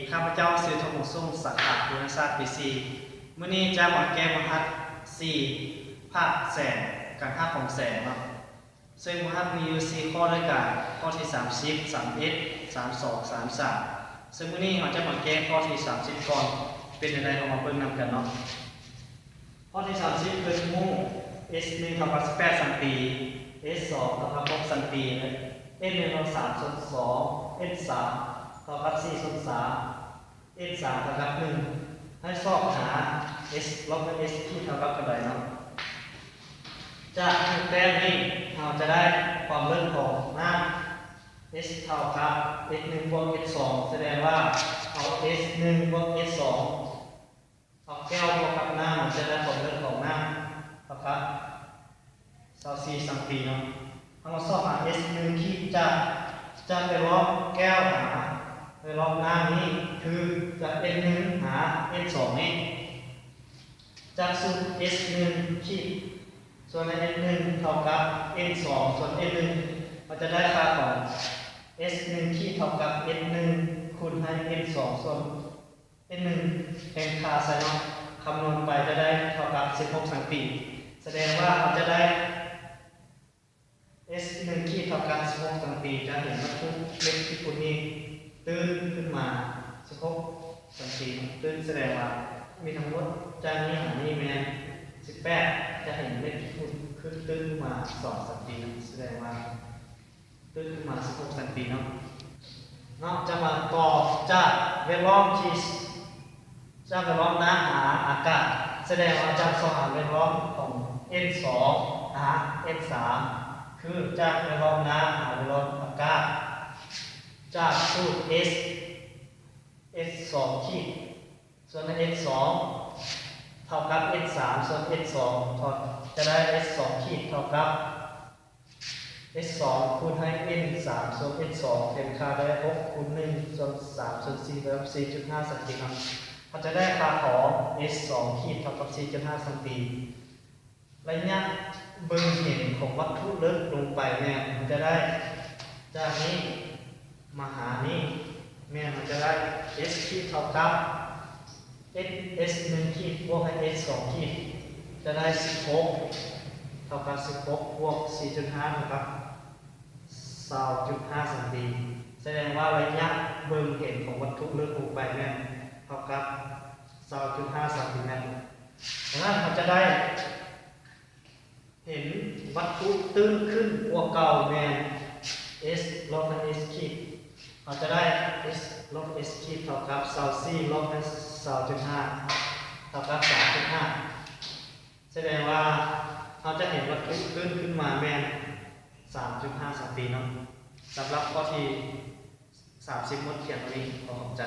ຂ້າພະເຈົ້າຊື່ ທອງຫົງສົງ ສາຂາຄຸນນະສາດ ປີສີ່. ມື້ນີ້ຈະມາແກ້ບັງຫັດສີ່ ພາກແສງ ການຮັບຂອງແສງເນາະ. ເຊິ່ງບັງຫັດມີຢູ່ສີ່ຂໍ້ດ້ວຍກັນ, ຂໍ້ທີສາມສິບ, ສາມເອັດ, ສາມສອງ, ສາມສາມ. ເຊິ່ງມື້ນີ້ເຮົາຈະມາແກ້ຂໍ້ທີສາມສິບກ່ອນ. ເປັນແນວໃດ ເຮົາມາເບິ່ງນຳກັນເນາະ. ຂໍ້ທີສາມສິບ ເພິ່ນຮູ້ S ໜຶ່ງເທົ່າກັບສິບແປດຊັງຕີ, S ສອງເທົ່າກັບຫົກຊັງຕີ ແລະ S ໜຶ່ງເທົ່າສາມສ່ວນສອງ, S ສາມເທົ່າກັບສີ່ສ່ວນສາມ, S ສາມເທົ່າກັບໜຶ່ງ. ໃຫ້ຊອກຫາ S ລົບໃຫ້ S ຂີດເທົ່າກັບເທົ່າໃດເນາະ. ຈາກຮູບແຕ້ມນີ້ ເຮົາຈະໄດ້ຄວາມເລິກຂອງນ້ຳ S ເທົ່າກັບ S ໜຶ່ງບວກ S ສອງ ສະແດງວ່າເອົາ S ໜຶ່ງບວກ S ສອງ ເອົາແກ້ວບວກກັບນ້ຳ ມັນຈະໄດ້ຄວາມເລິກຂອງນ້ຳເທົ່າກັບຊາວສີ່ຊັງຕີເນາະ. ເຮົາມາຊອກຫາ S ໜຶ່ງຂີດຈາກ ຈາກແວດລ້ອມແກ້ວຫາແວດລ້ອມນ້ຳນີ້ ຄືຈາກ S ໜຶ່ງຫາ S ສອງນີ້ ຈາກສູດ S ໜຶ່ງຂີດສ່ວນໃຫ້ S ໜຶ່ງເທົ່າກັບ N ສອງສ່ວນ N ໜຶ່ງ ເຮົາຈະໄດ້ຄ່າຂອງ S ໜຶ່ງຂີດເທົ່າກັບ S ໜຶ່ງຄູນໃຫ້ N ສອງສ່ວນ N ໜຶ່ງ ແທນຄ່າໃສ່ເນາະ ຄຳນວນໄປຈະໄດ້ເທົ່າກັບສິບຫົກຊັງຕີ. ສະແດງວ່າເຮົາຈະໄດ້ S ໜຶ່ງຂີດເທົ່າກັບສິບຫົກຊັງຕີ ຈະເຫັນວັດຖຸເມັດຂີ້ຝຸ່ນນີ້ຕື້ນຂຶ້ນມາສິບຫົກຊັງຕີ ຕື້ນ ສະແດງວ່າມີທັງໝົດຈາກນີ້ຫານີ້ແມ່ນສິບແປດ ຈະເຫັນເມັດຂີ້ຝຸ່ນຂຶ້ນຕື້ນມາສອງຊັງຕີ ສະແດງວ່າ ຕື່ນຂຶ້ນມາສິບຫົກຊັງຕີເນາະ. ເນາະ ຈະມາຕໍ່ຈາກແວດລ້ອມທີ່ ຈາກແວດລ້ອມນ້ຳຫາອາກາດ ສະແດງວ່າຈາກສະພາບແວດລ້ອມຂອງ N ສອງຫາ N ສາມ ຄືຈາກແວດລ້ອມນ້ຳຫາແວດລ້ອມອາກາດ ຈາກສູດ S S ສອງຂີດ ສ່ວນໃຫ້ S ສອງເທົ່າກັບ S ສາມສ່ວນ S ສອງ ກໍຈະໄດ້ S ສອງຂີດເທົ່າກັບ S ສອງຄູນໃຫ້ N ສາມສ່ວນ N ສອງ ເປັນຄ່າໄດ້ຫົກຄູນໜຶ່ງສ່ວນສາມສ່ວນສີ່ ເທົ່າກັບສີ່ຈຸດຫ້າຊັງຕີແມັດ. ເຮົາຈະໄດ້ຄ່າຂອງ S ສອງຂີດເທົ່າກັບສີ່ຈຸດຫ້າຊັງຕີ. ໄລຍະເບິ່ງເຫັນຂອງວັດຖຸເລິກລົງໄປແມ່ນ ເຮົາຈະໄດ້ ຈາກນີ້ມາຫານີ້ ແມ່ນເຮົາຈະໄດ້ S ຂີດເທົ່າກັບ S ໜຶ່ງຂີດບວກໃຫ້ S ສອງຂີດ ຈະໄດ້ສິບຫົກ ເທົ່າກັບສິບຫົກບວກສີ່ຈຸດຫ້າເທົ່າກັບຊາວຈຸດຫ້າຊັງຕີ ສະແດງວ່າໄລຍະເບິ່ງເຫັນຂອງວັດຖຸເລິກລົງໄປແມ່ນເທົ່າກັບຊາວຈຸດຫ້າຊັງຕີແມັດ. ສະນັ້ນເຮົາຈະໄດ້ ເຫັນວັດຖຸຕື້ນຂຶ້ນກວ່າເກົ່າແມ່ນ S ລົບໃຫ້ S ຂີດ ເຮົາຈະໄດ້ S ລົບ S ຂີດເທົ່າກັບຊາວສີ່ລົບໃຫ້ຊາວຈຸດຫ້າ ເທົ່າກັບສາມຈຸດຫ້າ ສະແດງວ່າເຮົາຈະເຫັນວັດຖຸຕື້ນຂຶ້ນມາແມ່ນສາມຈຸດຫ້າຊັງຕີເນາະ. ສຳລັບຂໍ້ທີສາມສິບໝົດພຽງເທົ່ານີ້ ຂໍຂອບໃຈ.